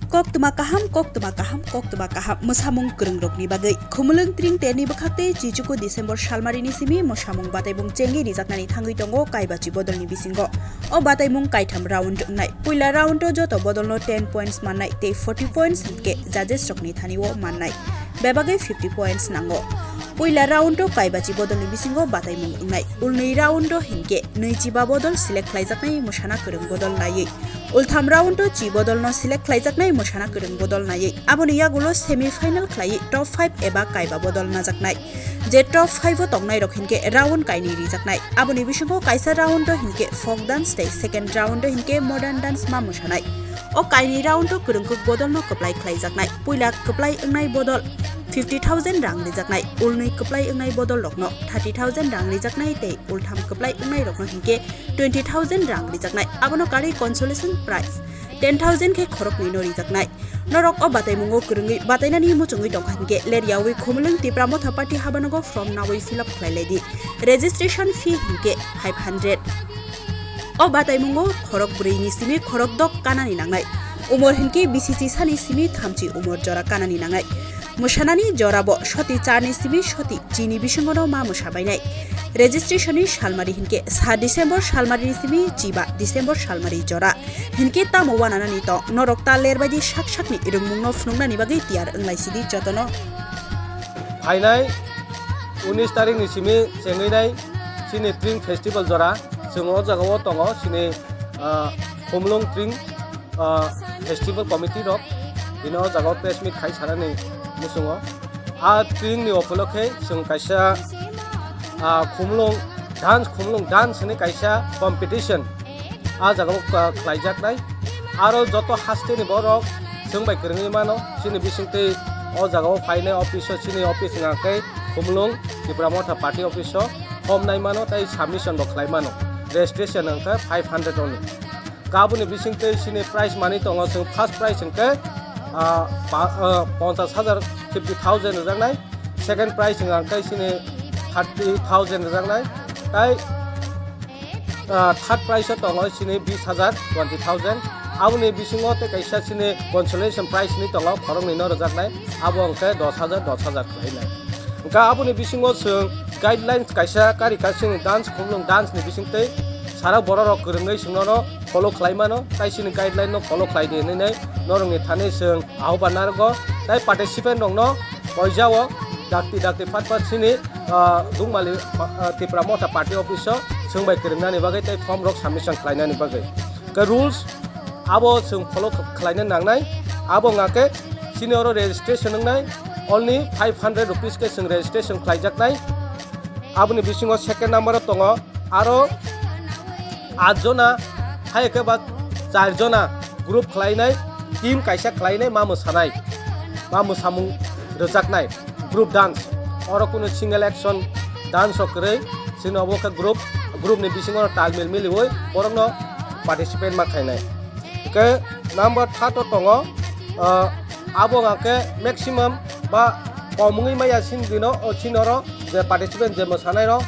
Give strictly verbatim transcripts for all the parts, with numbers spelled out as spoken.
Koktwma kaham, koktwma kaham, koktwma kaham. Mwsamung kwrwngrokni bagwi. Khumulwng Tring terni bwkhak tei chichuku December salmarini simi mwsamung bataimung chengwi rijaknani thangwi tongo Kaibachi bodolni bisingo. O bataimung kaitham round wngnai. Puila round-o joto bodolno ten points mannai tei forty points hinkhe judges-rokni thani-o mannai. Bebagwi fifty points nango. Puila round-o Kaibachi bodolni bisingo bataimung wngnai. Ulnwi round-o hinkhe nwichiba bodol select khlaijaknai mwsana kwrwng bodol naiwi. Ultham round-o chi bodolno select khlaijaknai mwsana kwrwng bodol naiwi. Aboni yagulo semi final khlaiwi top five eba kaiba bodol najaknai. Je top five-o tongnairok hinkhe round kainwi rijaknai. Aboni bisingo kaisa round-o hinkhe folk dance tei second round-o hinkhe modern dance ma mwsanai. O kainwi round-o kwrwngkuk bodolno kwplai khlaijaknai. Puila kwplai wngnai bodol fifty thousand rang rijaknai. Ulnwi kwplai wngnai bodolrokno thirty thousand rang rijaknai tei ultham kwplai wngnairokno hinkhe twenty thousand rang rijaknai. Abono karwi consolation prize ten thousand khe khoroknwino rijaknai. Norok o bataimungo kwrwngwi batainani muchungwi tongkha hinkhe leryawi Khumulwng Tipra Motha Party habanogo form nawi fill up khlai lai di. Registration fee hinkhe five hundred. O bataimungo khorok brwi ni simi khorok dok kanani nangnai. Umor hinkhe bisi chisani simi thamchi umor jora kanani nangnai. Mwsanani jorabo soti charni simi soti chini bisingono ma mwsa bainai. Registration ni salmari hinkhe sa December salmarini simi chiba December salmari jora. Hinkhe tamo wananani tong norok ta lerbaidi sak sakni rwngmungno phunuknani bagwi tiyar wnglaisidi jotono. Phainai unis tarikni simi chengwinai chini Tring Festival jora. Chwng o jagao tongo chini, ah, Khumulwng Tring, ah, Festival Committee rok. Bini o jagao press meet khai sanani muchungo. A Tring ni opholokhe chwng kaisa, ah, Khumulwng dance, Khumulwng dance hinwi kaisa competition a jagao, ah, khlaijaknai. Aro joto hasteni borok chwng bai kwrwngwi mano. Chini bisingtwi o jagao phainai office o, chini office wngkha khe Khumulwng Tipra Motha Party office o form nai mano tei submission bo khlai mano. Registration wngkha five hundred only. Kaboni bisingtwi chini prize manwi tongo, chwng first prize hwnkhe, ah, pa-, ah, ponchas hajar, fifty thousand rwjaknai, second prize hwnkhe chini thirty thousand rwjaknai, tei, ah, third prize o tongo chini bis hajar, twenty thousand. Aboni bisingo tei kaisa chini consolation prize ni tongo, khoroknwi no rwjaknai, abo hwnkhe dos hajar, dos hajar khlainai. Hwnkhe aboni bisingo chwng guidelines kaisa karikha, chini dance, Khumulwng dance ni bisingtwi sara borok rok kwrwngwi chwngno follow khlai mano, tai chini guideline no follow khlai di hinwi norokni thani chwng ahoban narwgo, tai participant rokno poijao dakti dakti phat phat chini, ah, Dukmali, ah, Tipra Motha Party office o chwng bai kwrwngnani bagwi tai form rok submission khlainani bagwi. Khe rules abo chwng follow khlaina nangnai, abo wngkha khe chini oro registration wngnai, only five hundred rupees khe chwng registration khlaijaknai. Aboni bisingo second number o tongo aro aat jona, hai khe ba char jona group khlainai, team kaisa khlainai, ma mwsanai, ma mwsamung rwjaknai, group dance. Oro kunu single action dance rok kwrwi, chini obo khe group, group ni bisingo talmil miliwi borokno participate ma khainai. Hwnkhe number third o tongo, ah, abo hwnkha khe maximum ba kom wngwi maya chini dino, o chini oro je participant je mwsanai rok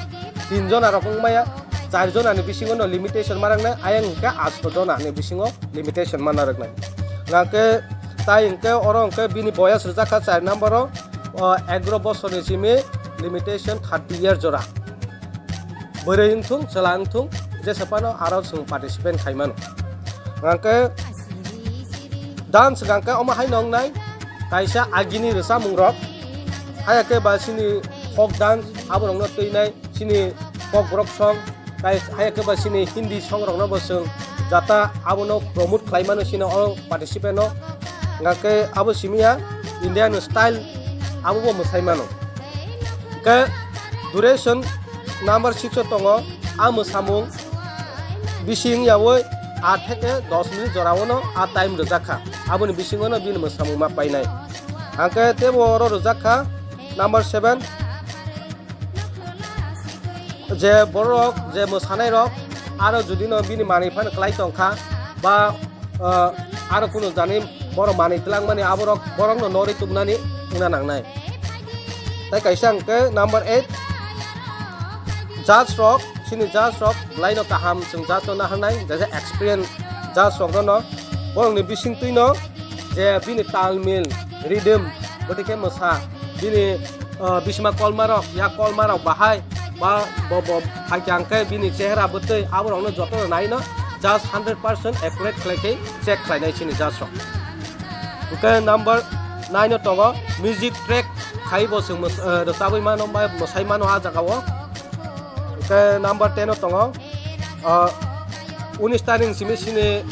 tin jona rok wng maya, char jona ni bisingo no limitation ma rwknai, ayang hwnkhe asto jona ni bisingo limitation ma narwknai. Hwnkhe tai hwnkhe oro hwnkhe bini boyas rwjak kha char number o, o egaro bosor ni simi limitation thirty year jora. Bwrwi wngthung, chwla wngthung, jesa phano aro chwng participant khai mano. Hwnkhe dance hwnkhe omo haino wngnai, kaisa agini rwchapmung rok, haya khe ba chini folk dance, abo rokno twinai, chini Kokborok song, tai haya khe ba chini Hindi song rokno bo chwng jata abono promote khlai mano, chini o participant no. Hwnkhe abo simi ya Indian style, abo bo mwsai mano. Hwnkhe duration number six o tongo, a mwsamung bising yaui aat theke dos minute jora o no a time rwjak kha, aboni bisingo no bini mwsamung ma painai. Hwnkhe teibo oro rwjak kha number seven, je borok je mwsanai rok aro jodi no bini manwi phano kwlai tong kha ba, ah, aro kunu jani borok manwi twlangmani aborok borokno norwi tubunani wngna nangnai. Tai kaisa hwnkhe number eight, judge rok, chini judge rok bwlaino kaham chwng judge no naharnai, jaisa experience judge rok no, borokni bisingtwi no je bini tal mil, rhythm, bwtwi khe mwsa, bini, ah, bisima kolmarok, yak kolmarok bahai, ba bo, bo phaikha hwnkhe bini chehra bwtwi, aborokno jotono naino judge hundred percent accurate khlai khe check khlainai chini judge rok. Hwnkhe number nine o tongo music track, khai bo chwng mwsa-, ah, rwchabwi mano ba mwsai mano ah jagao. Hwnkhe number ten o tongo, ah, unis tarik ni simi chini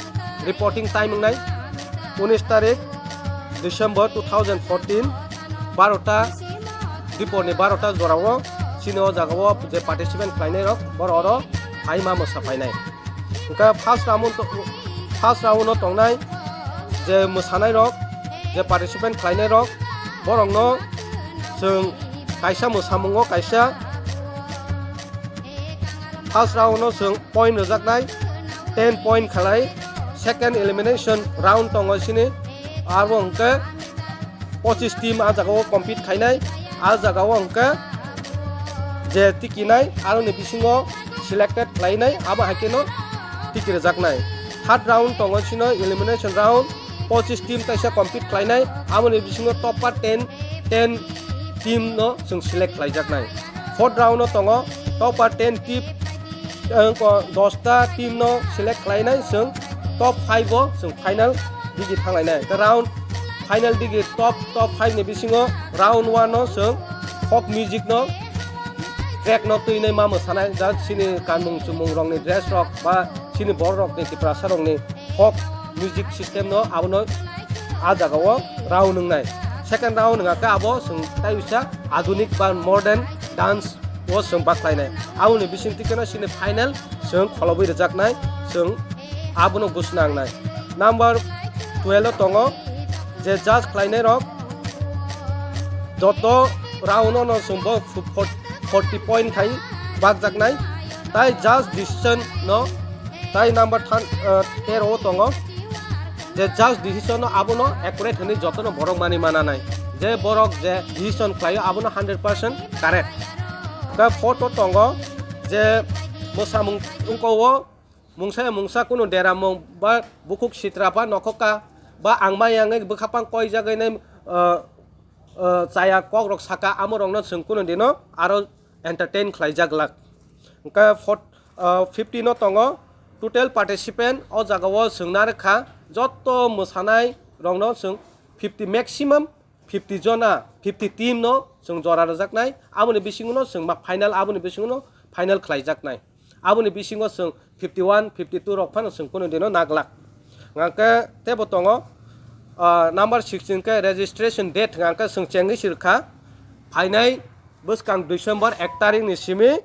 reporting time wngnai, unis tarik December two thousand fourteen, barota, dipor ni barota jorao chini o jagao je participant khlainai rok, borok oro phaima mwsa phainai. Hwnkhe first round o to-, first round o tongnai je mwsanai rok, je participant khlainai rok, borokno chwng kaisa mwsamungo kaisa first round o chwng point rwjaknai, ten point khalai, second elimination round tongo chini, abo hwnkhe pochis team ah jagao compete khainai, ah jagao hwnkhe je tikinai aroni bisingo selected khlainai, abo hai kheno tiki rwjaknai. Third round tongo chino elimination round, pochis team kaisa compete khlainai, aboni bisingo topper ten, ten team no chwng select khlaijaknai. Fourth round o tongo topper ten team, eh, ko dosta team no select khlainai chwng top five o chwng final digi thanglainai. Khe round final digi top, top five ni bisingo round one o chwng folk music no track no twinai ma mwsanai, ja chini kanmung chumung rokni dress rok ba chini borok rokni Tiprasa rokni folk music system no abono ah jagao round wngnai. Second round wngkha khe abo chwng tai uisa adunik ba modern dance o chwng baklainai. Aboni bisingtwi kheno chini final chwng kholobwi rwjaknai, chwng abono gwsna wngnai. Number twelve o tongo je judge khlainai rok joto round o no chwng bo forty point khai bakjaknai, tai judge decision no tai number than-, eh, tero o tongo. Je judge decision no abono accurate hwnwi jotono borok mani mananai. Je borok je decision khlaio abono hundred percent correct. Khe fourth o tongo je mwsamung wngkha o mungsa ya mungsa kunu deramung ba bukhuk sitra ba nokhoka ba ang ma yang bwkha pang koi jagwi nai, eh, eh, chaya kok rok saka amo rokno chwng kunu dino aro entertain khlai jak lak. Hwnkhe fourth, ah, fifteen o tongo total participant, o jaga o chwng narwkha joto mwsanai rokno chwng fifty, maximum fifty jona, fifty team no chwng jora rwjaknai, aboni bisingo no chwng ma final, aboni bisingo no final khlaijaknai, aboni bisingo chwng fifty one, fifty two rok phano chwng kunu dino naglak. Hwnkhe tebo tongo, ah, number sixteen khe registration date hwnkhe chwng chengwi sirkha phainai bwskang December ek tarik ni simi,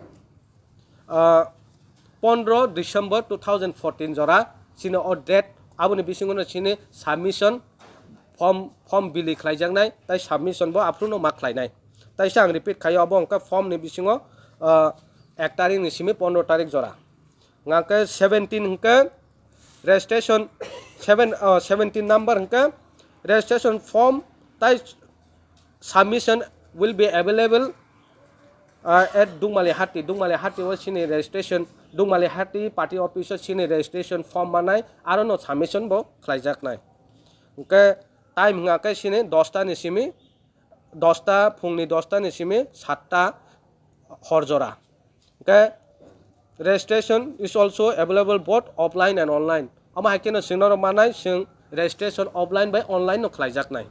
ah, pondro December two thousand fourteen jora chini o date, aboni bisingo no chini submission form, form bili khlaijaknai, tai submission bo aphuru no ma khlainai. Tai se ang repeat khaio, abo hwnkhe form ni bisingo, ah, ek tarik ni simi pondro tarik jora. Hwnkhe seventeen hwnkhe registration seven, ah, seventeen number hwnkhe registration form tai submission will be available, uh, at Dukmali Hati. Dukmali Hati o chini registration, Dukmali Hati party office o chini registration form manai, aro no submission bo khlaijaknai. Hwnkhe time hwnkha khe chini dosta ni simi, dosta, phungni dosta ni simi satta hor jora. Hwnkhe registration is also available both offline and online. Omo hai kheno chwng norok manai, chwng registration offline bai online no khlaijaknai.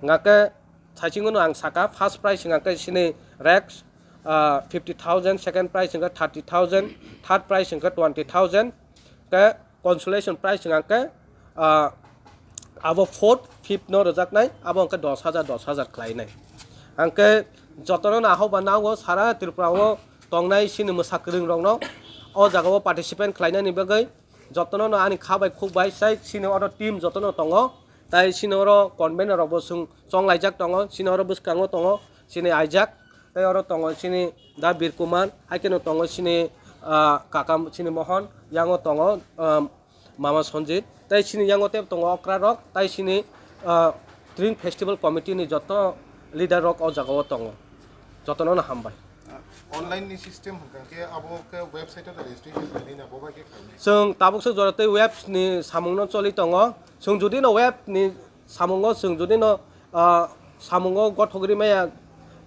Hwnkhe saichung no ang saka, first prize hwnkhe chini Rex, ah, fifty thousand, second prize hwnkhe thirty thousand, third prize hwnkhe twenty thousand, hwnkhe consolation prize hwnkhe, ah, abo fourth, fifth no rwjaknai, abo hwnkhe dos hajar, dos hajar khlainai. Hwnkhe jotono nahoba nango sara Tripura o tongnai chini mwsa kwrwng rokno o jaga o participant khlainani bagwi jotono no ani kha bai khuk bai sai chini oro team jotono tongo, tai chini oro convener rok bo chwng chonglaijak tongo, chini oro bwskango tongo chini Isaac, tai oro tongo chini Da Bir Kumar, hai kheno tongo chini, ah, kaka chini Mohon, yango tongo, ah, Mama Sanjit, tai chini yango tei tongo okra rok, tai chini, ah, Tring Festival Committee ni joto leader rok o jaga o tongo, jotono no hambai. Ah, online ni system hwnkha khe abo khe website o registration khainai na, bo bai khe khainai? Chwng tabuk se jora tei web ni samung no choli tongo, chwng jodi no web ni Samungo chwng jodi no, ah, samungo gothok ri maya,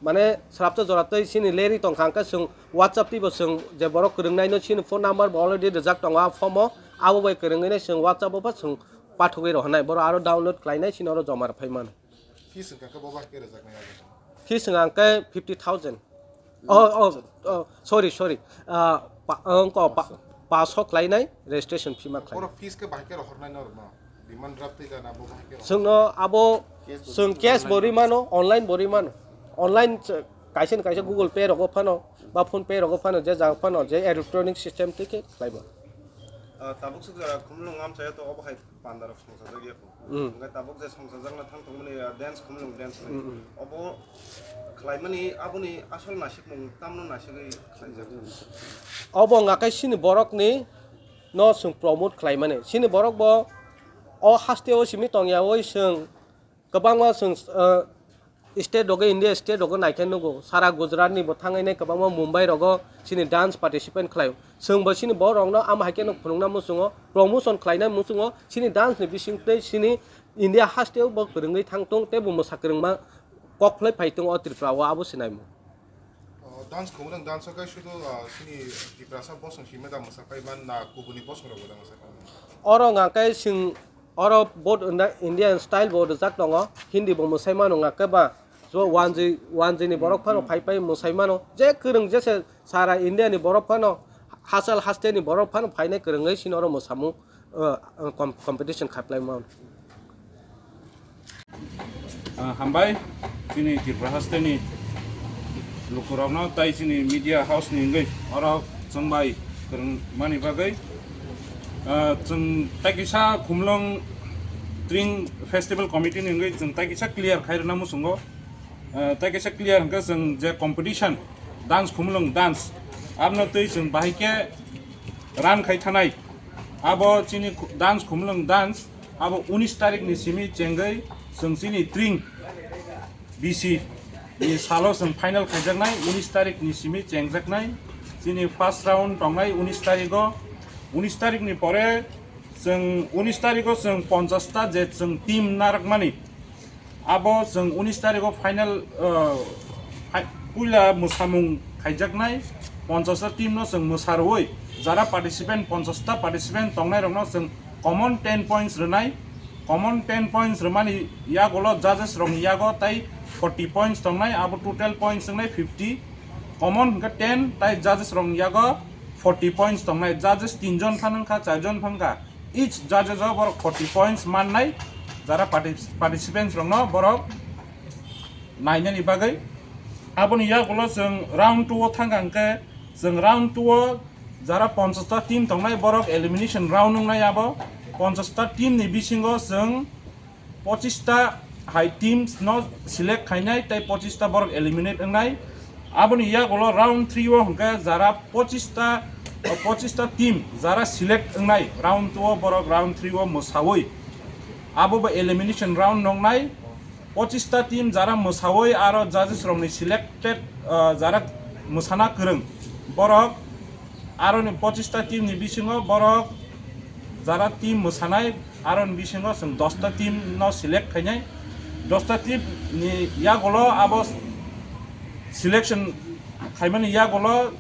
mane srapta jora tei chini leri tongkha, hwnkhe chwng WhatsApp twibo chwng je borok kwrwngnaino chini phone number bo already rijak tongo a form o, abo bai kwrwngwi nai chwng WhatsApp o ba chwng pathogwi rohornai, borok aro download khlainai chini oro joma rwphai mano. Fees wngkha khe bo bahai khe rwjaknai abo? Fees wngkha khe fifty thousand. Oh, oh, oh, sorry, sorry. Ah, pa-, wngkho pa-, paso khlainai registration fee ma khlai. Oro fees khe bahai khe rohornai norokno? Demand draft tei jana bo bahai khe rohornai? Chwngno abo chwng cash bo ri mano, online bo ri mano. Online ch-, kaisa ni kaisa Google Pay rogo phano, ba PhonePe rogo phano, je jaga phano, je electronic system twi khe khlai mano. Ah, tabuk swk jora khumlwng amchaya to obo hai pandarok songchajak ya kho. Mm. Hwnkhe tabuk je songchajakna thang tongmani, ah, dance khumlwng dance nai. Mm, mm. Obo khlaimani aboni asol nasikmung tamno nasigwi khlaijak? Obo wngkha khe chini borokni no chwng promote khlaimani. Chini borok bo o haste o simi tongyawi chwng kwbangma chwng, ah, state rogo, India state rogo naikhe nugo. Sara Gujarat ni bo thangwi nai kwbangma Mumbai rogo chini dance participant khlaio. Chwng bo chini borok rokno amo hai khe no phunukna muchungo, promotion khlaina muchungo, chini dance ni bising tei chini India haste o bo kwrwngwi thang tung tei bo mwsa kwrwngma kok khlai phai tung o Tripura o, abo se naimung. O, dance khumlwng dance o khe sudu, ah, chini Tiprasa bosong simi da mwsa phai man na kubuni bosong rok bo da mwsa phai man? Oro wngkha khe chwng oro both Inda-, Indian style bo rijak tongo, Hindi bo mwsai mano wngkha khe ba. So wanjwi, wanjwi ni borok phano phai phai mwsai mano, je kwrwng jese sara India ni borok phano, hachal haste ni borok phano phainai kwrwngwi chini oro mwsamung, uh, uh, com-, competition khaplai mano. Ah, hambai, chini Tripura haste ni lukurokno tai chini media house ni wngwi oro chwng bai kwrwngmani bagwi, ah, chwng tai kisa Khumlwng Tring Festival Committee ni wngwi chwng tai kisa clear khai rwna muchungo. Ah, tai kisa clear hwnkhe chwng je competition dance, Khumlwng dance, abno twi chwng bahai khe run khai thanai. Abo chini khu-, dance, Khumlwng dance, abo unis tarik ni simi chengwi chwng chini Tring B C ni salo chwng final khaijaknai, unis tarik ni simi chengjaknai. Chini first round tongnai unis tarigo. Unis tarik ni pore chwng, unis tarigo chwng ponchash ta je chwng team narwkmani, abo chwng unis tarigo final, uh, phai-, puila mwsamung khaijaknai. Ponchash ta team no chwng mwsarwi, jara participant, ponchash ta participant tongnai rokno chwng common ten points rwnai. Common ten points rwmani yagulo judges rokni yago tai forty points tongnai, abo total points wngnai fifty. Common hwnkhe ten, tai judges rokni yago forty points tongnai. Judges tin jon phano wngkha, char jon phano wngkha. Each judges o borok forty points mannai, jara partic-, participants rokno borok nainani bagwi. Aboni yagulo chwng round two o thangkha hwnkhe, chwng round two o jara ponchash ta team tongnai, borok elimination round wngnai abo. Ponchash ta team ni bisingo chwng pochis ta hai teams no select khainai tei pochis ta borok eliminate wngnai. Aboni yagulo round three o hwnkhe jara pochis ta, pochis ta team jara select wngnai round two o borok round three o mwsawi, abo bo elimination round nongnai. Pochis ta team jara mwsawi aro judges rokni selected, ah, jara mwsana kwrwng borok, aroni pochis ta team ni bisingo borok jara team mwsanai, aroni bisingo chwng dos ta team no select khainai. Dos ta team ni yagulo abo selection khaimani yagulo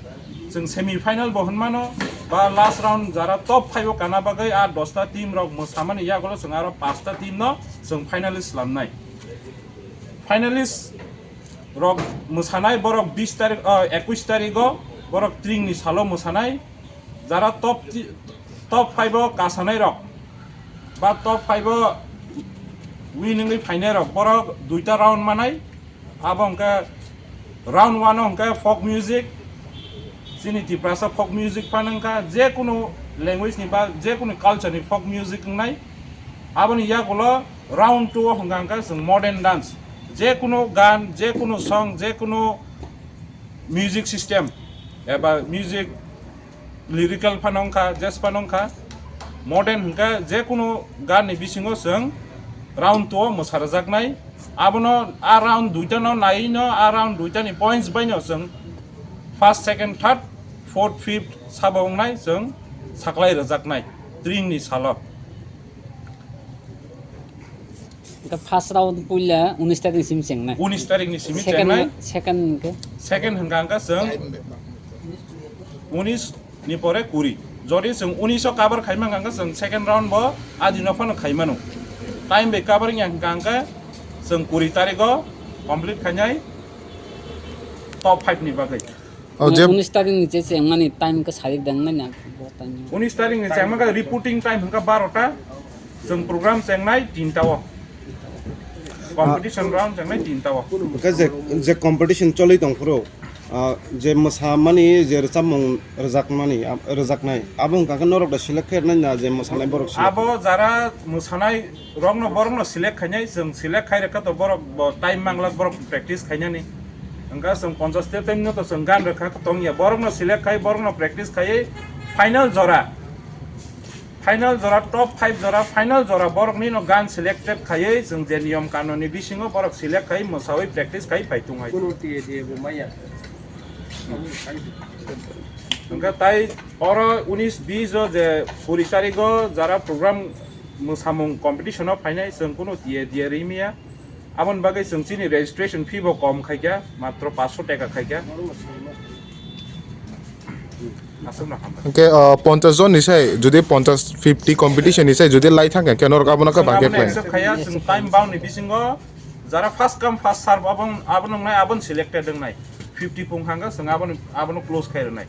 chwng semi final bo hwnmano, ba last round jara top five o kana bagwi a dos ta team rok mwsamani yagulo chwng aro panch ta team no chwng finalist slamnai. Finalist rok mwsanai borok bis tarik, ah, ekwis tarigo borok Tring ni salo mwsanai. Jara top ti-, top five o kasanai rok ba top five o winning wi phainai rok borok duita round manai. Abo hwnkhe round one o hwnkhe folk music, chini Tiprasa folk music phano wngkha, je kunu language ni ba je kunu culture ni folk music wngnai. Aboni yagulo round two o hwnkha hwnkhe chwng modern dance, je kunu gan, je kunu song, je kunu music system eba music lyrical phano wngkha, jazz phano wngkha, modern hwnkhe je kunu gan ni bisingo chwng round two o mwsa rwjaknai. Abono a round duita no naiwi no, a round duita ni points bai no chwng first, second, third, fourth, fifth sabo wngnai chwng saklai rwjaknai Tring ni salo. Hwnkhe first round puila unis tarik ni simi chengnai. Unis tarik ni simi Second, chengnai. Second hwnkhe? Second hwnkha hwnkha chwng unis ni pore kuri. Jodi chwng unis o cover khaima hwnkha hwnkhe chwng second round bo adino phano khaimano. Time bai cover wngya hwnkha hwnkhe chwng kuri tarik o complete khainai top five ni bagwi. O je unis tarik ni je chengmani time khe sarik dang nai na bo time. Unis tarik ni chengma khe reporting time hwnkha baro ta. Chwng program chengnai tinta o. Competition round chengnai tinta o. Hwnkhe je, je competition choli tong phuru, ah, je mwsamani je rwchapmung rwjakmani, ah, rwjaknai, abo hwnkha khe norok da select khe rwnai na je mwsanai borok select? Abo jara mwsanai rokno borokno select khainai, chwng select khai rwkha to borok bo time mangla borok practice khainani. Hwnkha chwng ponchash te time no to chwng gan rwkha tongya, borokno select khai borokno practice khaiwi final jora. Final jora, top five jora, final jora borokni no gan selected khaiwi chwng je niyom kanuni bisingo borok select khai mwsawi practice khai phai tongwi. Kuno tiye tiye bo maya. Hwnkhe tai oro unis bis o je kuri tarik o jara program mwsamung competition o phainai chwng kuno tiye tiye rimiya. Aboni bagwi chwng chini registration fee bo kom khaikha, matro paanch sho taka khaikha. Aswkno hambai. Hwnkhe, uh, ponchash jon ni sai, jodi ponchash, fifty competition ni sai, jodi lai thangkha, hwnkhe norok abono khe chwng bahai khe abono khlai. Accept khaiya, chwng time bound ni bisingo jara first come, first serve, abon-, abono wngnai, abon selected wngnai. Fifty pung hangkha, chwng abono, abono close khai rwnai.